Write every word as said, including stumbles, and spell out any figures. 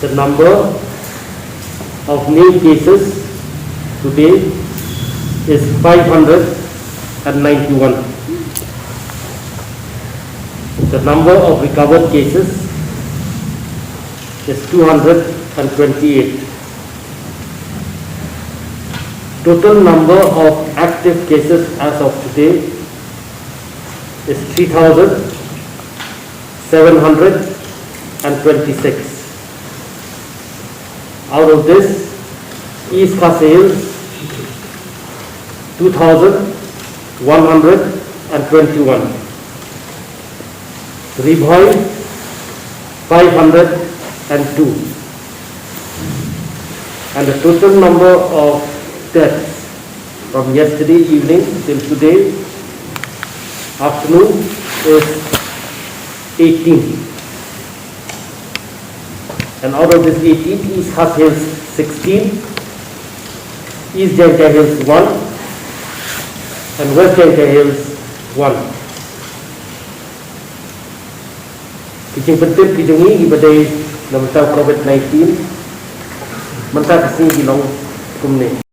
The number of new cases today is five hundred and ninety-one. The number of recovered cases is two hundred and twenty-eight. Total number of active cases as of today is three thousand seven hundred and twenty-six. Out of this, East Khasi Hills, two thousand one hundred and twenty-one. Ri Bhoi, five hundred and two. And the total number of deaths from yesterday evening till today afternoon is eighteen. And out of this eighteen, East Khasi Hills sixteen, East Jaintia Hills one, and West Jaintia Hills one. Ki jingpyntip ki jong ngi kiba dei na bynta covid nineteen mynta ka sngi ki long kumne.